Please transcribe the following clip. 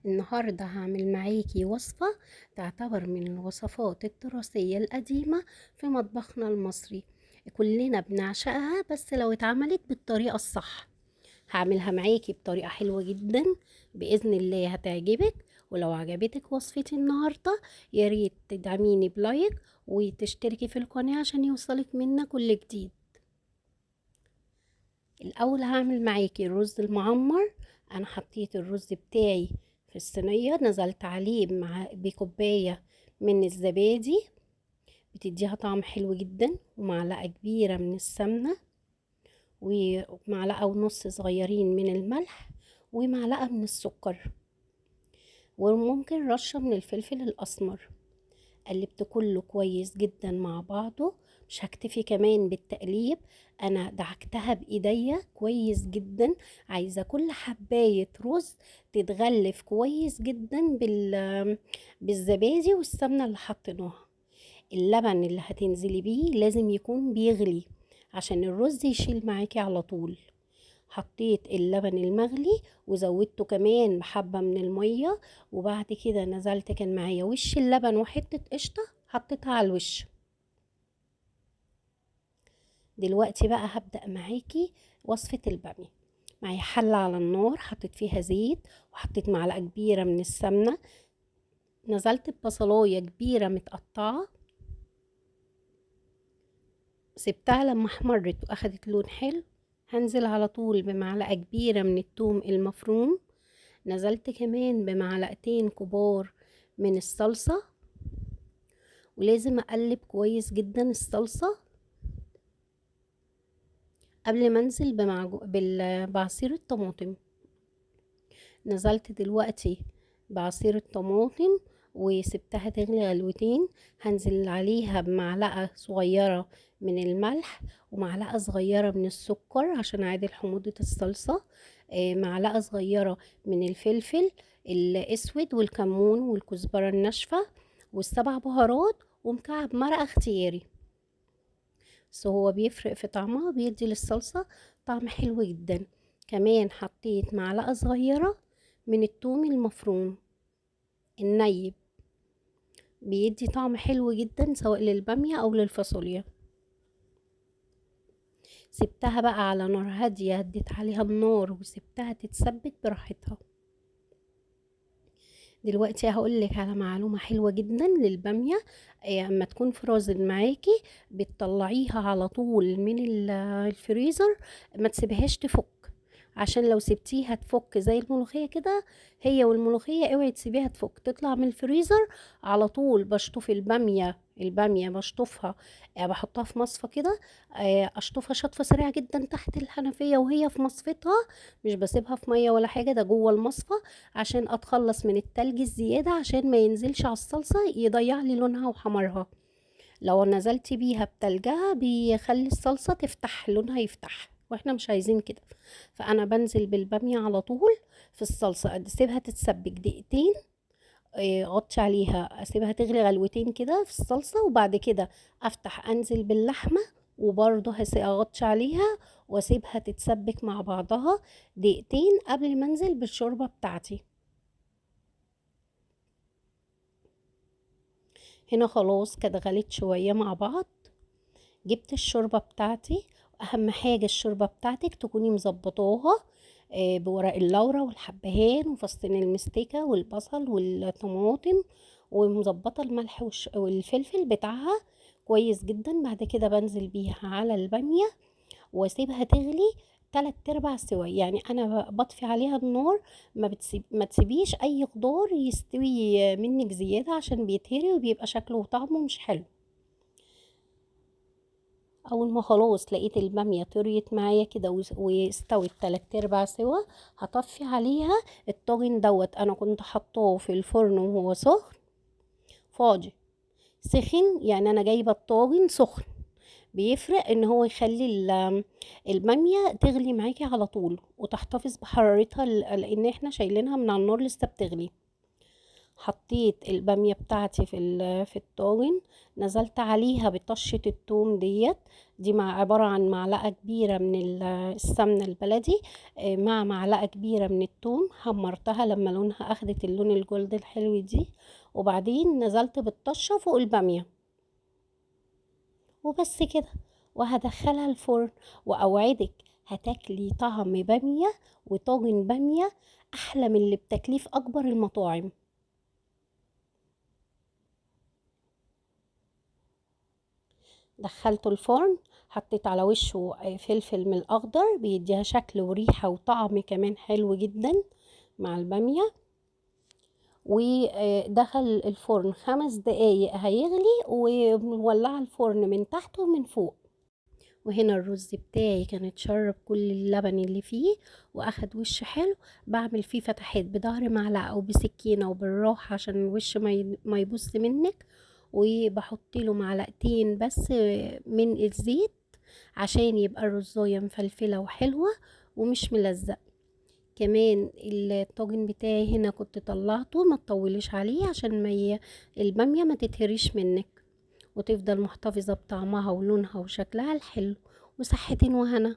النهاردة هعمل معاكي وصفة تعتبر من الوصفات التراثية القديمة في مطبخنا المصري، كلنا بنعشقها بس لو اتعملت بالطريقة الصح. هعملها معاكي بطريقة حلوة جدا بإذن الله هتعجبك، ولو عجبتك وصفتي النهاردة يا ريت تدعميني ب like وتشتركي في القناة عشان يوصلك منا كل جديد. الأول هعمل معاكي الرز المعمر. أنا حطيت الرز بتاعي في الصينية، نزلت عليه مع بكوباية من الزبادي بتديها طعم حلو جدا، ومعلقة كبيرة من السمنة، ومعلقة ونص صغيرين من الملح، ومعلقة من السكر، وممكن رشة من الفلفل الأسمر. قلبت كله كويس جدا مع بعضه، مش هكتفي كمان بالتقليب، انا دعكتها بايديا كويس جدا. عايزه كل حبايه رز تتغلف كويس جدا بالزبادي والسمنه اللي حطيناها. اللبن اللي هتنزلي بيه لازم يكون بيغلي عشان الرز يشيل معاكي على طول. حطيت اللبن المغلي وزودته كمان بحبة من المية، وبعد كده نزلت كان معايا وش اللبن وحتة قشطة حطيتها على الوش. دلوقتي بقى هبدأ معاكي وصفة البامية. معايا حلة على النار حطيت فيها زيت وحطيت معلقة كبيرة من السمنة، نزلت ببصلاية كبيرة متقطعة، سبتها لما احمرت واخدت لون حلو. هنزل على طول بمعلقة كبيرة من الثوم المفروم، نزلت كمان بمعلقتين كبار من الصلصة، ولازم اقلب كويس جدا الصلصة قبل ما انزل بعصير الطماطم. نزلت دلوقتي بعصير الطماطم وسبتها تغلي غلوتين. هنزل عليها بمعلقة صغيرة من الملح ومعلقة صغيرة من السكر عشان اعادل حموضة الصلصة، معلقة صغيرة من الفلفل الاسود والكمون والكزبرة الناشفة والسبع بهارات، ومكعب مرقة اختياري، بس هو بيفرق في طعمها، بيدي للصلصة طعم حلو جدا. كمان حطيت معلقة صغيرة من الثوم المفروم النيب، بيدي طعم حلو جدا سواء للبامية او للفاصوليا. سبتها بقى على نار هادية، هديت عليها النار وسبتها تتسبك براحتها. دلوقتي هقولك على معلومة حلوة جدا للبامية، اما تكون فروزن معاكي بتطلعيها على طول من الفريزر، ما تسيبهاش تفك، عشان لو سبتيها تفك زي الملوخية كده، هي والملوخية اوعي تسيبيها تفك، تطلع من الفريزر على طول. بشطف البامية بشطفها، بحطها في مصفى كده، اشطفها شطفة سريعة جدا تحت الحنفية وهي في مصفتها، مش بسيبها في مية ولا حاجة، ده جوه المصفى عشان اتخلص من التلج الزيادة، عشان ما ينزلش على الصلصة يضيع لي لونها وحمرها. لو نزلتي بيها بتلجها بيخلي الصلصة تفتح لونها، يفتح، واحنا مش عايزين كده. فانا بنزل بالبامية على طول في الصلصة، اسيبها تتسبك دقيقتين، اغطي عليها، اسيبها تغلي غلوتين كده في الصلصة، وبعد كده افتح انزل باللحمة وبرضه اغطي عليها واسيبها تتسبك مع بعضها دقيقتين قبل ما انزل بالشوربة بتاعتي. هنا خلاص كده غلت شوية مع بعض. جبت الشوربة بتاعتي، اهم حاجة الشوربة بتاعتك تكوني مظبطاها، بورق اللورة والحبهان وفصين المستكة والبصل والطماطم، ومظبطة الملح والفلفل بتاعها كويس جدا. بعد كده بنزل بيها على البامية واسيبها تغلي 3/4 سوا، يعني انا بطفي عليها النار، ما تسيبيش اي خضار يستوي منك زيادة عشان بيتهري وبيبقى شكله وطعمه مش حلو. اول ما خلاص لقيت البامية طريت معايا كده واستوت 3/4 سوا، هطفي عليها الطاجن دوت. انا كنت حطاه في الفرن وهو سخن فاضي سخن، يعني انا جايبه الطاجن سخن، بيفرق ان هو يخلي البامية تغلي معاكي على طول وتحتفظ بحرارتها، لان احنا شايلينها من على النار لسه بتغلي. حطيت البامية بتاعتي في الطاجن، نزلت عليها بطشة التوم ديت، دي مع عبارة عن معلقة كبيرة من السمنة البلدي، مع معلقة كبيرة من التوم، حمرتها لما لونها اخدت اللون الجولد الحلو دي، وبعدين نزلت بالطشة فوق البامية وبس كده، وهدخلها الفرن. واوعدك هتاكلي طعم بامية وطاجن بامية احلى من اللي بتاكليه في اكبر المطاعم. دخلته الفرن، حطيت على وشه فلفل من الاخضر بيديها شكل وريحة وطعم كمان حلو جدا مع البامية. ودخل الفرن 5 دقايق هيغلي، ومولعة الفرن من تحت ومن فوق. وهنا الرز بتاعي كان اتشرب كل اللبن اللي فيه واخد وش حلو. بعمل فيه فتحات بظهر معلقة او بسكينة وبالراحة عشان الوش ما يبص منك، وبحط له معلقتين بس من الزيت عشان يبقى الرزاية مفلفلة وحلوة ومش ملزق. كمان الطاجن بتاعي هنا كنت طلعته، ما تطوليش عليه عشان البامية ما تتهريش منك، وتفضل محتفظة بطعمها ولونها وشكلها الحلو. وصحتين وهنا.